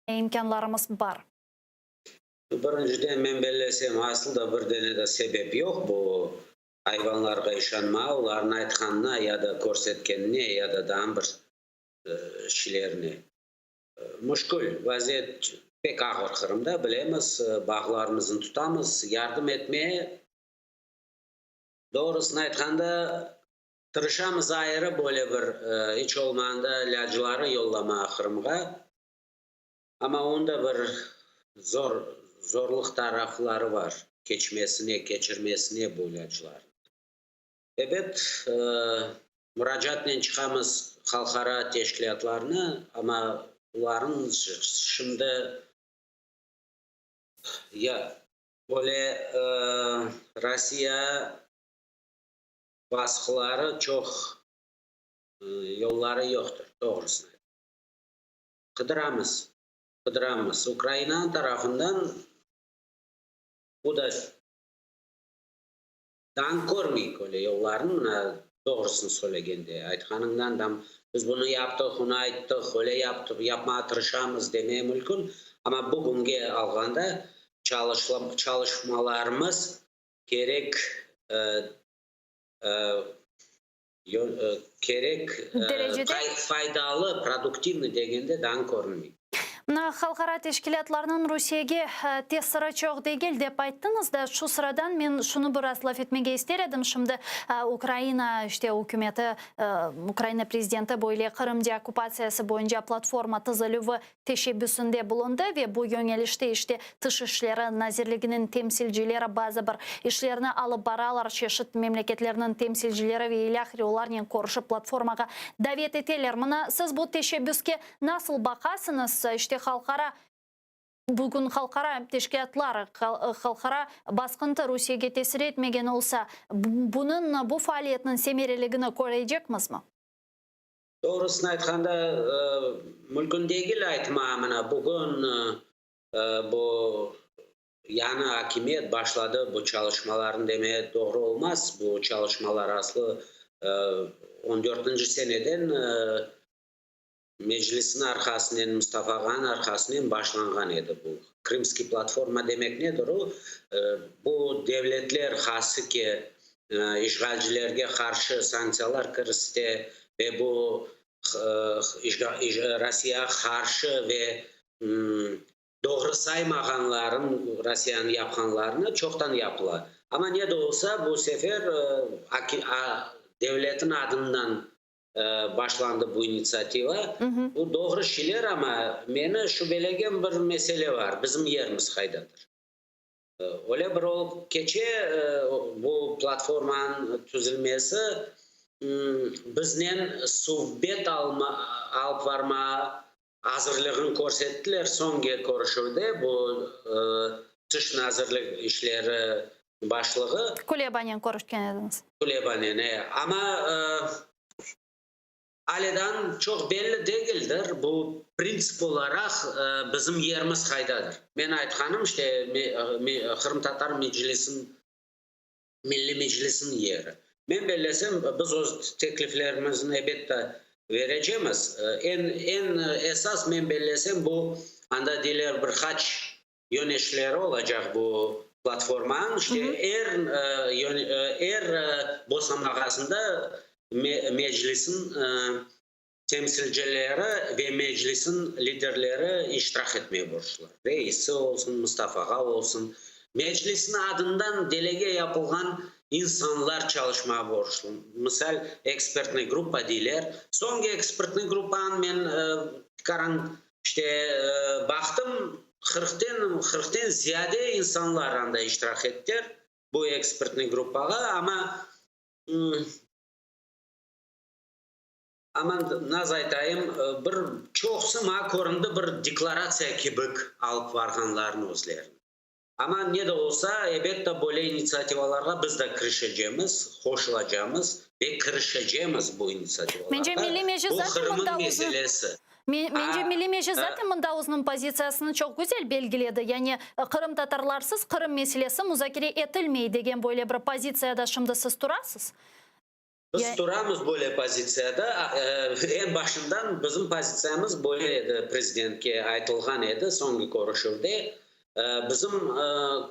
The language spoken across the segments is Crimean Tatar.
İmkânlarımız bar. Birinciden, men bellesem, asıl da bir dene de sebep yoq bu ayvanlarğa işanmağa, olarnıñ aytqanına ya da körsetkenine, ya da daa bir şeylerine. Müşkül vaziyet pek ağır Qırımda, bilemiz, bağlarımıznı tutamız, yardım etmeye, doğrusını aytqanda, tırışamız ayırı böyle bir, iç olmağanda ilâcları yollamağa Qırımğa. Amma onda bir zor, zorluq tarafları bar, keçmesine, keçirmesine bu ilâclarnı. Ebet, muracaatnen çıqamız halqara teşkilâtlarına, amma olarnıñ şimdi ya böyle Rossiya basqıları çoq yolları yoqtır, doğrusını aytqanda. Qıdıramız, qıdıramız. Ukraina tarafından bu da dan körmeyik öyle yollarnı, mına doğrusını söylegende, aytqanıñdan da biz bunı yaptıq, onı ayttıq, öyle yaptıq, yapmağa tırışamız demeye mülkün, amma bugünge alğanda çalışmalarımız kerek kerek, faydalı, produktivnıy degende daa körünmey. Mına, halqara teşkilâtlarnıñ Rusiyege tesiri çoq degil, dep ayttıñız da, şu sıradan men şunı biraz laf etmege ister edim. Şimdi Ukraina, işte, ükümeti, Ukraina prezidenti böyle Qırım deokkupatsiyası boyunca platforma tizilüvi teşebbüsinde bulundı ve bu yöñelişte işte Tış işleri nazirliginiñ temsilcileri bazı bir işlerni alıp baralar, çeşit memleketlerniñ temsilcileri ve ilâhre olarnen körüşip platformağa davet eteler. Mına siz bu teşebbüske nasıl baqasıñız? İşte halqara, bugün halqara teşkilâtlar, halqara basqıntı Rusiyege tesir etmegen olsa, bunıñ, bu faaliyetniñ semereligini körecekmizmi? Doğrusını aytqanda, mümkün degil aytma, mına bugün bu yañı akimiyet başladı bu çalışmalarnı demeye doğru olmaz. Bu çalışmalar aslı on dörtünci seneden Meclisniñ arqasınen, Mustafa ağanıñ arqasınen başlanğan edi bu. Krımskiy platforma demek nedir o? Bu devletler hası ki işğalcilerge qarşı sanktsiyalar kiriste ve bu Rossiyağa qarşı ve doğru saymağanların Rossiyanıñ yapqanlarını çoqtan yapıla. Amma ne de olsa bu sefer devletin adından başlandı bu initsiativa. Bu doğru şeyler, amma meni şübelegen bir mesele bar, bizim yerimiz qaydadır? Öyle bir olıp keçe, bu platformanıñ tüzülmesi biznen suhbet alıp varmağa azırlığını körsettiler soñki körüşüvde, bu Tış nazirlik işleri başlığı. Kulebanen körüşken ediñiz. Kulebanen, e. Amma Alâdan çoq belli degildir, bu printsip olaraq bizim yerimiz qaydadır. Men aytqanım, işte, Qırımtatar Meclisiniñ, Milliy Meclisiniñ yeri. Men bellesem, biz öz tekliflerimizni ebette verecemiz. Eñ, eñ esas, men bellesem, bu, anda deyler, bir qaç yöneşleri olacaq bu platformanıñ, işte er er bosamağasında Meclisniñ temsilcileri ve Meclisniñ liderleri iştirak etmege borclular, reisi olsun, Mustafa ağa olsun, Meclisniñ adından delege yapılğan insanlar çalışmağa borclu, misal, ekspertnıy gruppa deyler, soñki ekspertnıy gruppanı men tikaran İşte, baqtım, qırqten, qırqten ziyade insanlar anda iştirak ettiler, bu ekspertnıy gruppağa, amma, aman, naz aytayım, bir çoqusı maña köründi bir deklaratsiya kibik alıp varğanlarını özlerini. Amma ne de olsa, ebette, böyle initsiativalarğa biz de kirişecemiz, qoşulacamız ve kirişecemiz bu initsiativalarğa. Mence, Milliy Meclis Bu zaten Qırım'ın mında özüniñ meselesi. Mence, Milliy Meclis zaten mında özüniñ pozitsiyasını çoq güzel belgiledi. Yani, qırımtatarlarsız Qırım meselesi muzakere etilmey degen böyle bir pozitsiyada şimdi siz turasız. Biz turamız böyle pozitsiyada. Eñ başından bizim pozitsiyamız böyle edi, prezidentke aytılğan edi soñki körüşüvde. Bizim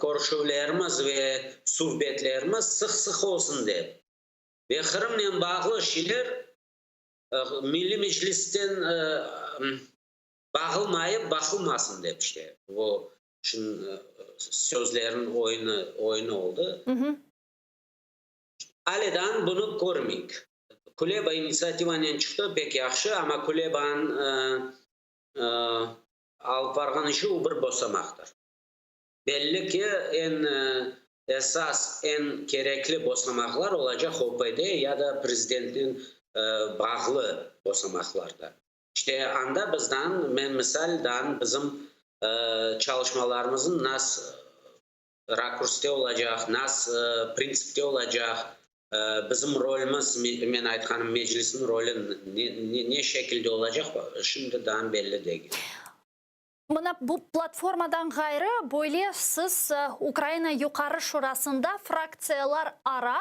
körüşüvlerimiz ve suhbetlerimiz sıq-sıq olsun dep. Ve Qırımnen bağlı şeyler Milliy Meclisten bağılmayıp baqılmasın dep işte. Bu sözlerniñ oyunı, oyunı oldı. Ale daa bunı körmeyik. Kuleba initsiativanen çıqtı, pek yahşı, amma Kulebanıñ alıp barğan işi o bir basamaqtır. Belli ki, eñ esas, eñ kerekli basamaqlar olacaq OPD ya da prezidentnen bağlı basamaqlarda. İşte anda bizden, men misal, daa bizim çalışmalarımıznıñ nas rakurste olacaq, nas printsipte olacaq, bizim rolümiz, men aytqanım Meclisniñ rolü ne şekilde olacaq, şimdi daa belli degil. Mına bu platformadan ğayrı, böyle siz Ukraina Yuqarı Şurasında fraktsiyalar ara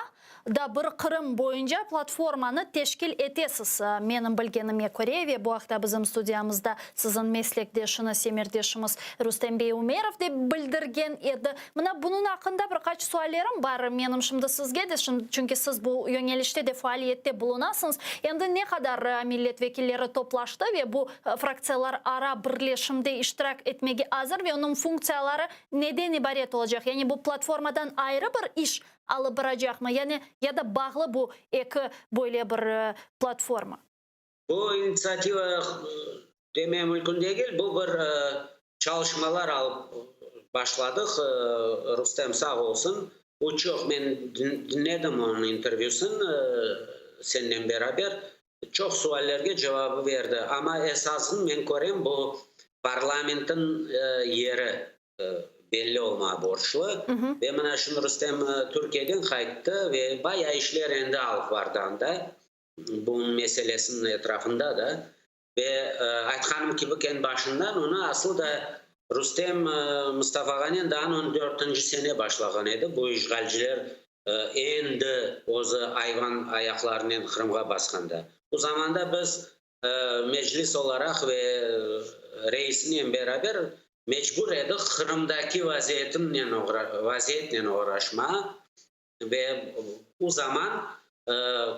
da bir Qırım boyunca platformanı teşkil etesiz, menim bilgenime köre, ve bu aqta bizim studiyamızda siziñ meslekdeşiñiz, semerdeşimiz Rustem bey Umerov de bildirgen edi. Mına bunıñ aqqında bir qaç suallerim bar menim şimdi sizge de, çünki siz bu yöñelişte de faaliyette bulunasıñız. Endi ne qadar millet vekilleri toplaştı ve bu fraktsiyalar ara birleşimde iştirak etmege azır ve onıñ funktsiyaları neden ibaret olacaq? Yani bu platformadan ayrı bir iş alıp baracaqmı, yani ya da bağlı bu eki böyle bir platforma? Bu initsiativa demem mümkün degil, bu bir çalışmalar alıp başladıq, Rustem sağ olsun, o çoq men diñledim onıñ intervyüsın sennen beraber, çoq suallerge cevabı berdi, amma esasın men körem bu parlamentniñ yeri belli olmağa borçlu. Ve mına şimdi Rustem Türkiyeden qayttı ve bayağı işler endi alıp bardı anda, bunıñ meselesiniñ etrafında da. Ve aytqanım kibi, eñ başından onı aslı da Rustem Mustafağanen daa on dörtünci sene başlağan edi, bu işğalciler endi özü ayvan ayaqlarınen Qırımğa basqanda. O zamanda biz Meclis olaraq ve reisinen beraber mecbur edik Qırımdaki vaziyetnen oğraşmağa ve o zaman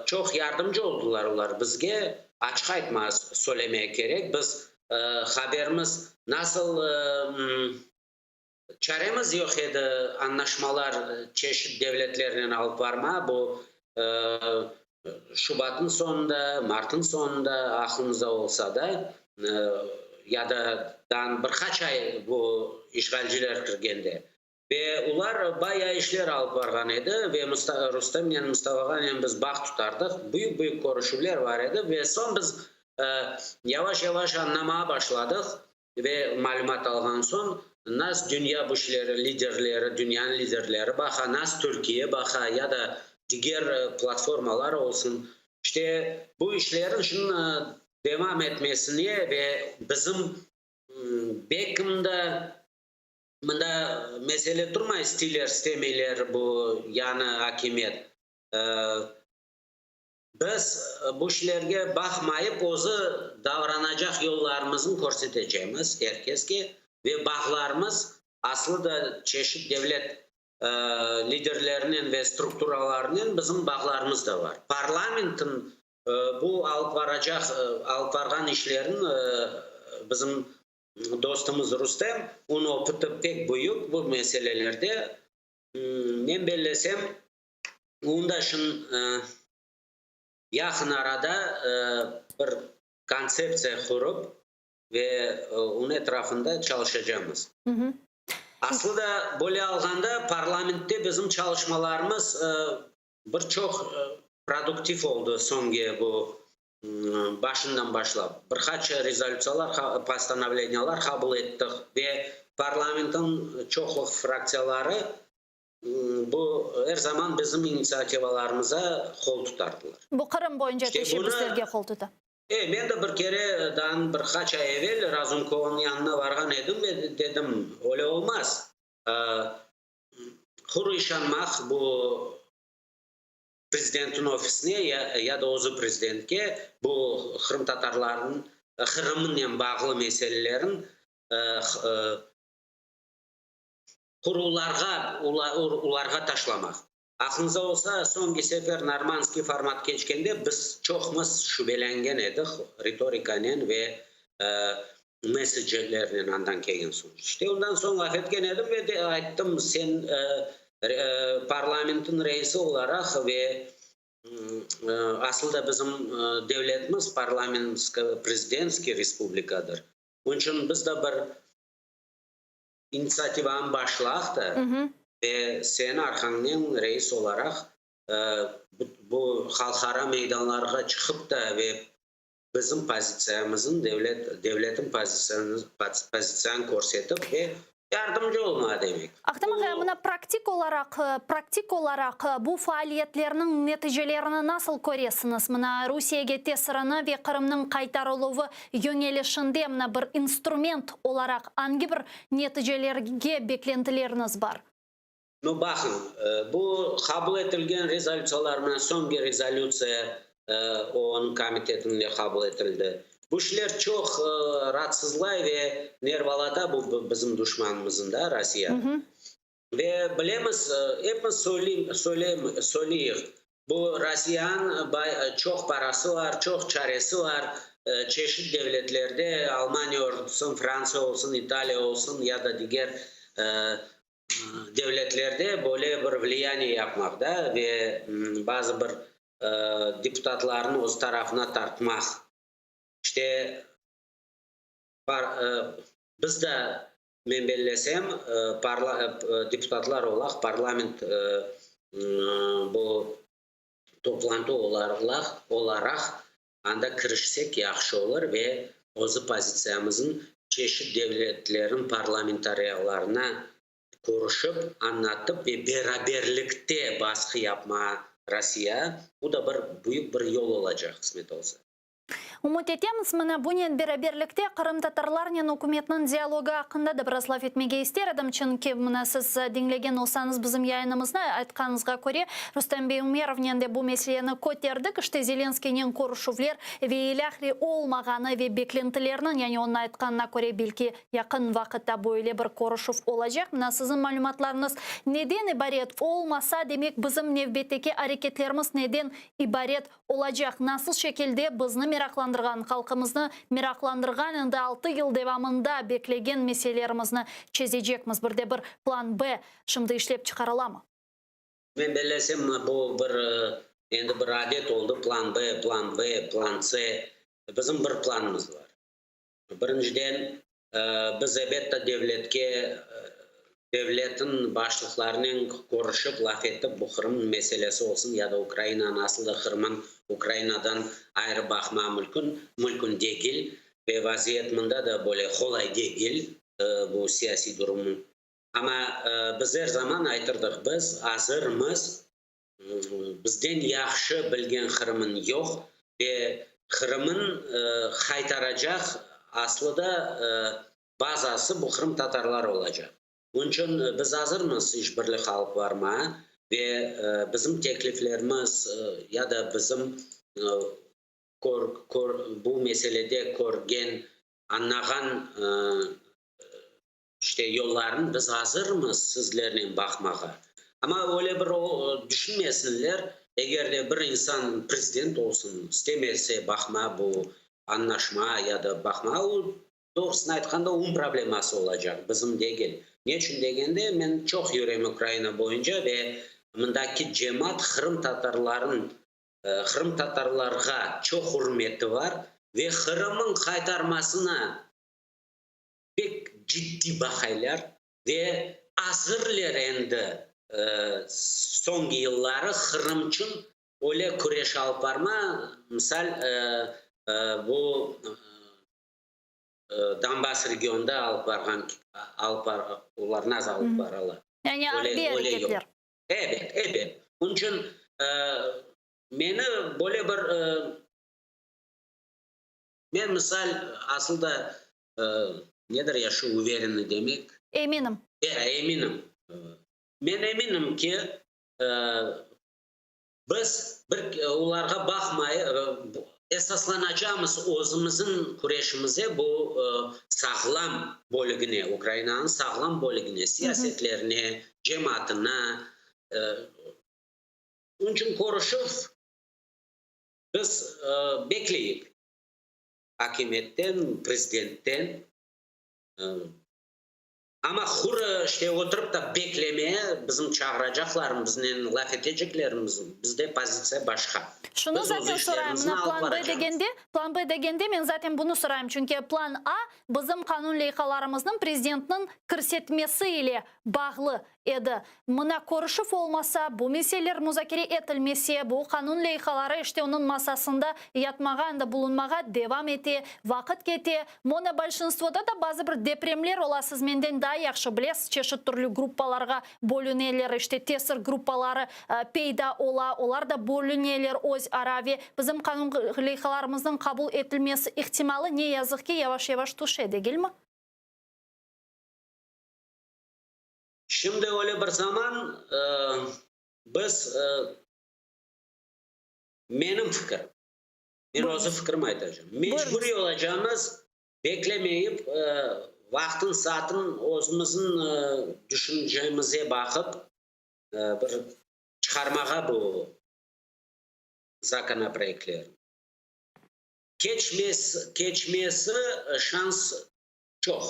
çoq yardımcı oldılar olar bizge, açıq aytmağa söylemege kerek, biz haberimiz nasıl çaremiz yoq edi añlaşmalar çeşit devletlernen alıp barmağa, bu şubatnıñ soñunda, martnıñ soñunda aqlıñızda olsa da, ya da daa bir qaç ay bu işğalciler kirgende. Ve olar bayağı işler alıp barğan edi ve Rustemnen, Mustafağanen biz bağ tutardıq, büyük-büyük körüşüvler bar edi ve soñ biz yavaş-yavaş añlamağa başladıq Ve malümat alğan soñ, nas dünya bu işleri liderleri, dünyanıñ liderleri baqa, nas Türkiye baqa ya da diger platformalar olsun. İşte, bu işlerin şimdi devam etmesine ve bizim belkim de mında mesele turmay, isteyler, istemeyler bu yañı akimiyet. Biz bu işlerge baqmayıp, özü davranacaq yollarımıznı körsetecemiz er keske ve bağlarımız aslı da çeşit devlet liderlerinen ve strukturalarınen bizim bağlarımız da bar. Parlamentniñ bu alıp baracaq, alıp barğan işlerin bizim dostumız Rustem, onıñ opıtı pek büyük bu meselelerde. Men bellesem, Onda şın yaqın arada bir kontseptsiya qurıp ve onıñ etrafında çalışacamız. Aslı da böyle alğanda parlamentte bizim çalışmalarımız bir çoq produktiv oldı soñki bu başından başlap. Bir qaç rezolütsiyalar, postanovleniyalar qabul ettik ve parlamentniñ çoqluq fraktsiyaları Bu er zaman bizim initsiativalarımıza qol tutardılar. Bu Qırım boyunca teşebbüslerge qol tuta. E, men de bir kere daa bir qaç ay evel Razumkovnıñ yanına varğan edim ve dedim, öyle olmaz. Hur işanmaq bu. Prezidentniñ ofisine ya da özü prezidentke bu qırımtatarlarnıñ Qırımnen bağlı meselelerin quruvlarğa olarğa taşlamaq. Aqlıñızda olsa, soñki sefer Normandskiy format keçkende biz çoqmız şübelengen edik ritorikanen ve messencerlernen andan kelgen soñ. İşte ondan soñ laf etken edim ve de ayttım, sen parlamentniñ reisi olaraq ve asıl da bizim devletimiz parlamentsko-prezidentskiy respublikadır. Onıñ içün biz de bir initsiativanı başlaq da ve sen arqañnen reis olaraq bu halqara meydanlarğa çıqıp da ve bizim pozitsiyamızın, devlet, devletin pozitsiyanı körsetip ve yardımcı olma demek. Ahtem ağa, mına praktik olaraq, praktik olaraq bu faaliyetlerniñ neticelerini nasıl köresiñiz? Mına Rusiyege tesirini ve Qırımnıñ qaytarıluvı yönelişinde mına bir instrument olaraq angi bir neticelerge beklentileriñiz bar? Nu, baqıñ, bu qabul etilgen rezolütsiyalar, mına soñki rezolütsiya OON komitetinde qabul etildi. Bu işler çoq raatsızlay ve nervalata bu bizim duşmanımıznı da, Rossiyanı. Ve bilemiz, epimiz söyleyik, bu Rossiyanıñ çoq parası bar, çoq çaresi bar, çeşit devletlerde, Almaniya olsun, Fransiya olsun, İtaliya olsun ya da diger devletlerde böyle bir vliyaniye yapmaq da ve bazı bir deputatlarnı öz tarafına tartmaq. İşte, biz de, men bellesem, deputatlar olaraq parlament bu toplantı olaraq anda kirişsek yahşı olur ve özü pozitsiyamıznı çeşit devletlerniñ parlamentariyalarına körüşip, añlatıp ve beraberlikte basqı yapma Rossiya, bu da bir büyük bir yol olacaq, qısmet olsa. Ümüt etemiz, mına bunen beraberlikte qırımtatarlarnen ükümetniñ dialogı aqqında da biraz laf etmege ister edim, çünki mına siz diñlegen olsañız bizim yayınımıznı, aytqanıñızğa köre, Rustem bey Umerovnen de bu meseleni köterdik, işte Zelenskiynen körüşüvler ve ilâhre olmağanı ve beklentilerniñ, yani onıñ aytqanına köre, belki yaqın vaqıtta böyle bir körüşüv olacaq. Mına siziñ malümatlarıñız neden ibaret olmasa, demek bizim nevbetteki areketlerimiz neden ibaret olacaq? Nasıl şekilde bizni meraqlandırğan, halqımıznı meraqlandırğan, endi 6 yıl devamında beklegen meselelerimizni çezecekmiz? Bir de bir plan B şimdi işlep çıqarılamı? Men bellesem, bu bir endi bir adet oldı, plan B, plan V, plan C. Bizim bir planımız bar. Birinciden, biz elbette devletke, devletin başlıqlarınen körüşip, laf etip, bu Qırım meselesi olsun ya da Ukrainanı, asıl da Qırımın Ukrainadan ayrı baqma mümkün, mümkün degil ve vaziyet mında da böyle qolay degil, bu siyasiy durumnıñ. Amma biz er zaman aytırdıq, biz azırmız, bizden yahşı bilgen Qırımın yoq ve Qırımın qaytaracaq aslı da bazası bu qırımtatarlar olacaq. Onıñ içün biz azırmız işbirlik alıp barmağa ve bizim tekliflerimiz ya da bizim bu meselede körgen, añlağan işte yollarını biz azırmız sizlernen baqmağa. Amma öyle bir tüşünmesinler, eger de bir insan prezident olsun, istemese baqma bu añlaşma ya da baqma, o doğrusını aytqanda onıñ probleması olacaq, bizim degil. Ne içün degende, men çoq yürem Ukraina boyunca ve mındaki cemaat qırımtatarların, qırımtatarlarğa çoq ürmeti bar ve Qırımıñ qaytarmasına pek ciddiy baqaylar ve azırlar endi soñki yılları Qırım içün öyle küreş alıp barma, misal, bu Donbass regionında alıp barğan, alıp bar, olar nasıl alıp baralar. Yani arbiy areketler. Ebet, ebet. Onıñ içün meni böyle bir, men misal, asıl da nedir ya şu uverennıy demek? Eminim. Eminim. Men eminim ki, Biz bir olarğa baqmay, esaslanacamız özümizniñ küreşimize bu sağlam bölügine, Ukrainanıñ sağlam bölügine, siyasetlerine, cemaatına. Onıñ içün körüşüv biz bekleyik akimiyetten, prezidentten. Amma quru işte oturıp da beklemeye, bizim çağıracaqlarmı, biznen laf eteceklermi, bizde pozitsiya başqa. Şunı Biz öz zaten sorayım, işlerimizni mına alıp plan B baracaqmız. degende, plan B degende men zaten bunı sorayım, çünki plan A bizim qanun leyhalarımıznıñ prezidentniñ kirsetmesi ile bağlı edi. Mına körüşüv olmasa, bu meseleler muzakere etilmese, bu qanun leyhaları işte onıñ masasında yatmağa, anda bulunmağa devam ete, vaqıt kete. Monobolşinstvoda da bazı bir depremler ola, siz menden daa yahşı bilesiz, çeşit türlü gruppalarğa bölüneler, işte tesir gruppaları peyda ola, olar da bölüneler öz ara ve bizim qanun leyhalarımıznıñ qabul etilmesi ihtimalı, ne yazıq ki, yavaş-yavaş tüşe, degilmi? Şimdi öyle bir zaman, biz, menim fikrim, men özü fikrim aytacağım, mecburiy olacağımız, beklemeyip, vaqtın, saatın özümizniñ düşüncemize baqıp, bir çıqarmağa bu zakonoproyektlerni. Keçmesi, keçmesi şans çoq.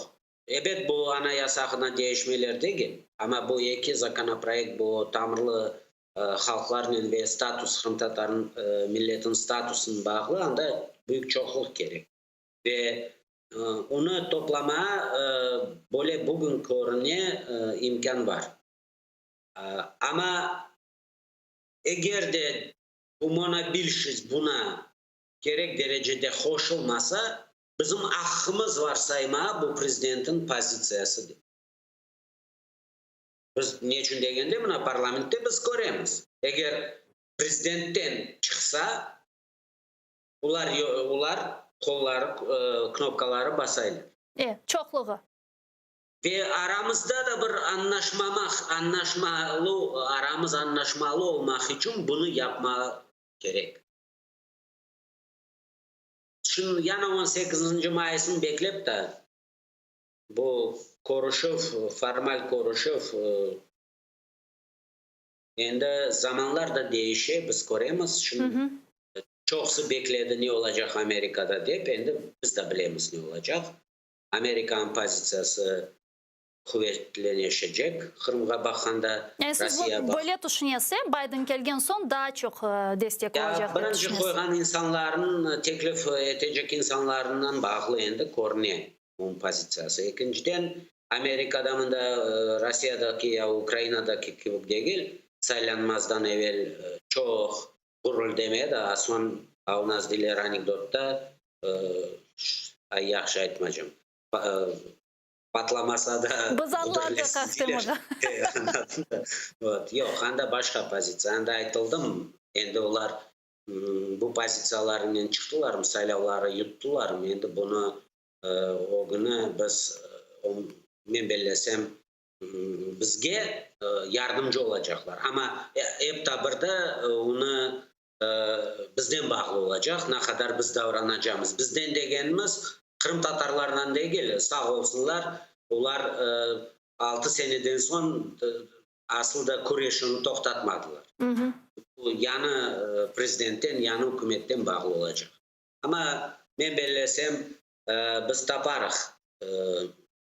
Ebet, bu Anayasağına deñişmeler degil, amma bu eki zakonoproyekt, bu tamırlı halqlarnen ve status, qırımtatar milletiniñ statusınen bağlı, anda büyük çoqluq kerek. Ve onı toplamağa böyle bugün körüne imkân bar. Amma eger de bu monobilşist buna kerek derecede qoşulmasa, Bizim aqqımız var saymağa bu prezidentniñ pozitsiyası dep. Biz ne içün degende, mına parlamentte biz köremiz, eger prezidentten çıqsa, olar olar qolları knopkaları basaylar. E, çoqluğı. Ve aramızda da bir añlaşmamaq, añlaşmalı, aramız añlaşmalı olmaq içün bunı yapmaq kerek. Şimdi yañı on sekizinci mayısnı beklep de, bu körüşüv, formal körüşüv, endi zamanlar da değişe, biz köremiz. Şimdi çoqusı bekledi ne olacaq Amerikada dep, endi biz de bilemiz ne olacaq. Amerikanıñ pozitsiyası quvetleneşecek Qırımğa baqqanda, Yani siz Rossiya baq. böyle tüşünesiz, Bayden kelgen soñ daa çoq destek Ya olacaq dep birinci tüşünesiz? qoyğan insanların, teklif etecek insanlarından bağlı endi körüne onıñ pozitsiyası. Ekinciden, Amerikada mında Rossiyadaki ya Ukrainadaki kibi degil, saylanmazdan evel çoq gürüldemedi, a soñ, a u nas deyler anekdotta, ay yahşı aytmacam, Patlamasa da Biz añladıq, Ahtem ağa. Vot, yoq, anda başqa pozitsiya. Anda aytıldım, endi olar bu pozitsiyalarınen çıqtılarmı, saylavları yuttılarmı, endi bunı ögüni biz, men bellesem, bizge yardımcı olacaqlar. Amma ep ta bir de onı bizden bağlı olacaq, ne qadar biz davranacamız. Bizden degenimiz, qırımtatarlardan degil, sağ olsunlar, olar altı seneden soñ asıl da küreşini toqtatmadılar. Bu yañı prezidentten, yañı ükümetten bağlı olacaq. Amma men bellesem, biz taparıq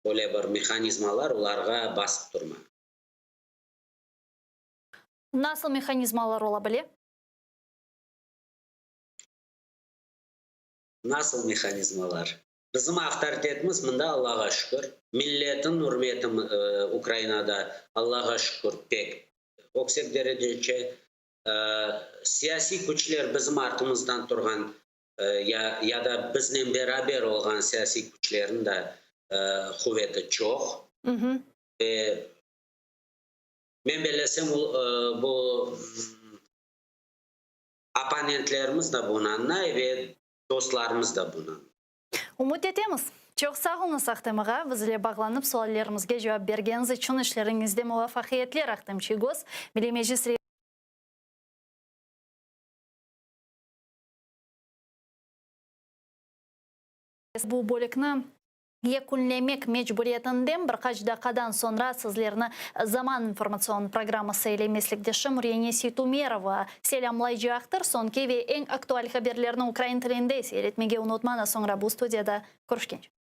böyle bir mehanizmalar olarğa basıp turmaq. Nasıl mehanizmalar ola bile? Nasıl mehanizmalar? Bizim avtoritetimiz mında, Allağa şükür. Milletin ürmeti Ukrainada, Allağa şükür, pek öksek derecece. Siyasiy küçler bizim artımızdan turğan ya, ya da biznen beraber olğan siyasiy küçlerniñ de quveti çoq. Ve Men bellesem, bu opponentlerimiz de bunı añlay ve dostlarımız da bunı añlay. Ümüt etemiz. Çoq sağ oluñız, Ahtem ağa, biz ile bağlanıp suallerimizge cevap bergeniñiz içün. İşleriñizde muvafaqiyetler, Ahtem Çiygoz, Milliy Meclis reisi. Bu bölükni yekünlemek mecburiyetindem. Bir qaç daqqadan soñra sizlerni Zaman informatsion programması ile meslekdeşim Reniya Seytumerova selâmlaycaqtır. Soñki ve eñ aktual haberlerni ukrain tilinde seyir etmege unutmañız. Soñra bu studiyada körüşkence.